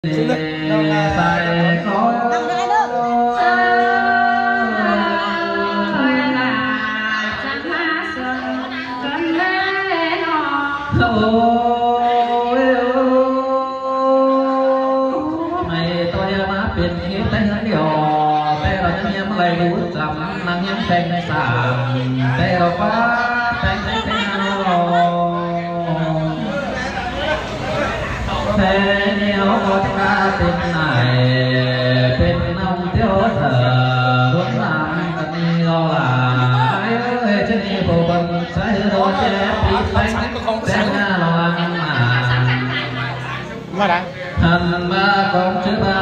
ໃສ່ຂອງ ໂອ້ຍ ໃຫ້ຕົວມາເປັນເຂດແຕ່ເຮືອນດຽວ ແຕ່ເຮົາຍັງຍັງບໍ່ໄດ້ຮູ້ຈຳ ນາງຍັງແຕ່ງສາມ ແຕ່ເຮົາວ່າແຕ່ງແຕ່ງເຮົາ ແຕ່ແນວກໍຈະເປັນນາຍ ເປັນນຳເທີ່ຍວເທີ ລົດນ້ຳກັນນີ້ເອົາຫຼາຍ ເອີຍ ຈະນີ້ຜູ້ເບິ່ງໃສ ເຮົາແຈກປີແປງ ແຕ່ງໜ້າລະວັງໜ້າ ມາໄດ້ ຫັນມາຂອງຊື່ບ້າ